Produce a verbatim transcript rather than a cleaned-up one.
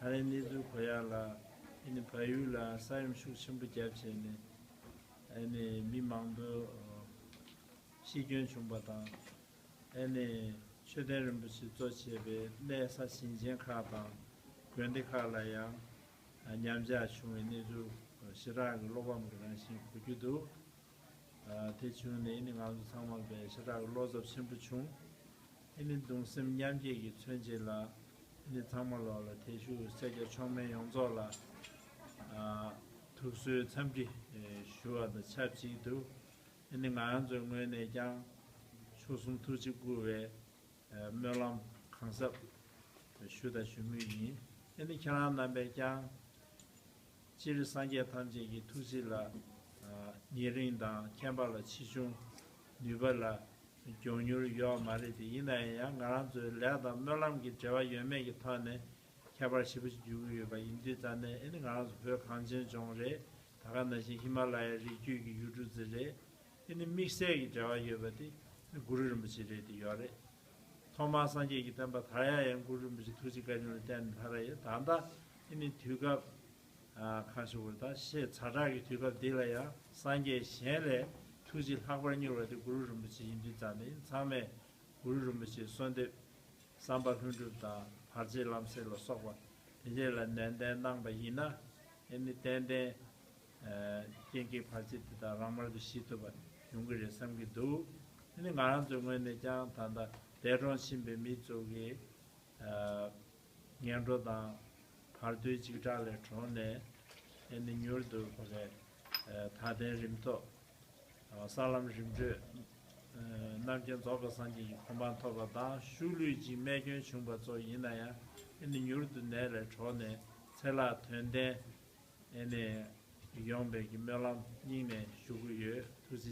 ད་རེས་གནས་ཚུལ་གོ་ཡག་ལ། ཨ་ནི་བལ་ཡུལ་ལ་ས་ཡོམ་ཤུགས་ཆེན་པོ་བརྒྱབ་བྱས་ནས། ཨ་ནི་མི་མང་པོ་ཤི་སྐྱོན་བྱུང་བ་དང་། ཨ་ནི་མཆོད་རྟེན་རིན་པོ་ཆེ་གཙོ་བྱས་པའི་གནས་ས་ཞིང་ཆེན་ཁག་དང་དགོན་སྡེ་ཁག་ལ་ཡང་ཉམས་ཆག་བྱུང་བའི་གནས་ཚུལ་ཞེ་དྲག་གི་བློ་ཕམ་གྱི་རང་བཞིན་གོ་རྒྱུ་འདུག་ཨ། དེ་བྱུང་ནས་ཨ་ནི་ང་ཚོ་ཚང་མ་ལ་དཔེ་ཞེ་དྲག་གི་བློ་འཚབ་ཆེན་པོ་བྱུང་། ཨ་ནི་གདུང་སེམས་མཉམ་སྐྱེད་ཀྱི་མཚོན་བྱེད་ལ་ཨ་ནི་ཚང་མ་ལོག་ལ་དེ་ཤུགས་སེར་སྐྱ་མཆོག་དམན་ཡོངས་རྫོགས་ལ། ཨ། ཐུགས་གསོའི་འཚམས་འདྲི་ཞུ་བ་དང་ཆབས་ཅིག་ཏུ། ཨ་ནི་ང་རང་ཚོའི་ངོས་ནས་ཀྱང་མཆོག་གསུམ་ཐུགས་རྗེ་བསྐུལ་བའི་སྨོན་ལམ་གང་ཟབ་ཞུ་དང་ཞུ་མུས་ཡིན། ཨ་ནི་ཁྱེད་རང་རྣམ་པས་ཀྱང་སྤྱིར་སངས་རྒྱས་ཐམས་ཅད་ཀྱི་ཐུགས་རྗེ་ལ་ཉེ་རིང་དང་མཁྱེན་པ་ལ་ཆེ་ཆུང་ནུས་པ་ལ་མགྱོགས་མྱུར་ཡོད་མ་རེད་དེ། ཡིན་ན་ཡང་ང་རང་ཚོའི་ལས་དང་སྨོན་ལམ་གྱི་འབྲེལ་བ་ཡོད་མེད་ཀྱི་ཐོག་ནས་ཁྱད་པར་ཞེ་པོ་ཅིག་འགྱུར་གྱི་ཡོད་པ་ཡིན་དུས་ཙང་ནས། ཨ་ནི་ང་རང་ཚོ་བོད་གངས་ཅན་ལྗོངས་རེད། ད་ག་ནང་བཞིན་ཧི་མ་ལ་ཡའི་རི་རྒྱུད་ཀྱི་ཡུལ་གྲུ་ཟེར་རེད། ཨ་ནི་དམིགས་བསལ་གྱི་འབྲེལ་བ་ཡོད་པ་དེ་གུ་རུ་རིན་པོ་ཆེ་རེད་དེ་ཡོད་རེད། ཐོག་མར་སངས་རྒྱས་ཀྱི་བསྟན་པ་དར་ཡག་ཡང་གུ་རུ་རིན་པོ་ཆེ་ཐུགས་རྗེ་བཀའ་དྲིན་ལ་བརྟེན་ནས་དར་ཡོད། ད་ལྟ་ཨ་ནི་དུས་སྐབས་ཨ་ཁ་ཤོ་བོ་ད་ཤེས་ཛ་དྲག་གི་དུས་སྐབས་འདི་ལ་ཡང་སངས་རྒྱས་གཞན་ལས་ཐུགས་རྗེ་ལྷག་པར་མྱུར་བ་དེ་གུ་རུ་རིན་པོ་ཆེ་ཡིན་དུས་ཙང་ནས། ཚང་མས་གུ་རུ་རིན་པོ་ཆེའི་གསོལ་འདེབས་བསམ་པ་ལྷུན་གྲུབ་དང་བར་ཆད་ལམ་སེལ་ལ་སོགས་པ་དེ་འདྲས་ལ་ནན་ཏན་གནང་པ་ཡིན་ན། ཨ་ནི་ཏན་ཏན་ཨ་རྐྱེན་གྱི་བར་ཆད་དེ་དག་རང་དབང་དུ་ཞི་ཐུབ་པ་ཡོང་གི་རེད་བསམ་གྱི་འདུག་ཨ་ནི་ང་རང་ཚོའི་ངོས་ནས་ཀྱང་ད་ལྟ་འདས་གྲོངས་ཕྱིན་པའི་མི་ཚོ་གི་ཨ་ངན་འགྲོ་དང་བར་དོའི་འཇིགས་སྐྲག་ལས་གྲོལ་ནས། ཨ་ནི་མྱུར་དུ་ཁོ་རེ་ཨ་མཐའ་རྟེན་རིམ་ཐོབ། ཨ་ས་ལམ་རིམ་གྲོ། ཨ་རྣམ་མཁྱེན་རྫོགས་པའི་སངས་རྒྱས་ཀྱི་གོ་འཕང་ཐོབ་པ་དང་། ཤུལ་ལུས་ཀྱི་རྨས་སྐྱོན་བྱུང་བ་ཚོ་ཡིན་ན་ཡང་། ཨ་ནི་མྱུར་དུ་ནད་ལས་གྲོལ་ནས་ཚེ་ལྷ་དོན་ལྡན་ཨ་ནི་ཡོང་བའི་གི་སྨོན་ལམ་སྙིང་ནས་ཞུ་གི་ཡོད། ཐུགས་རྗེ།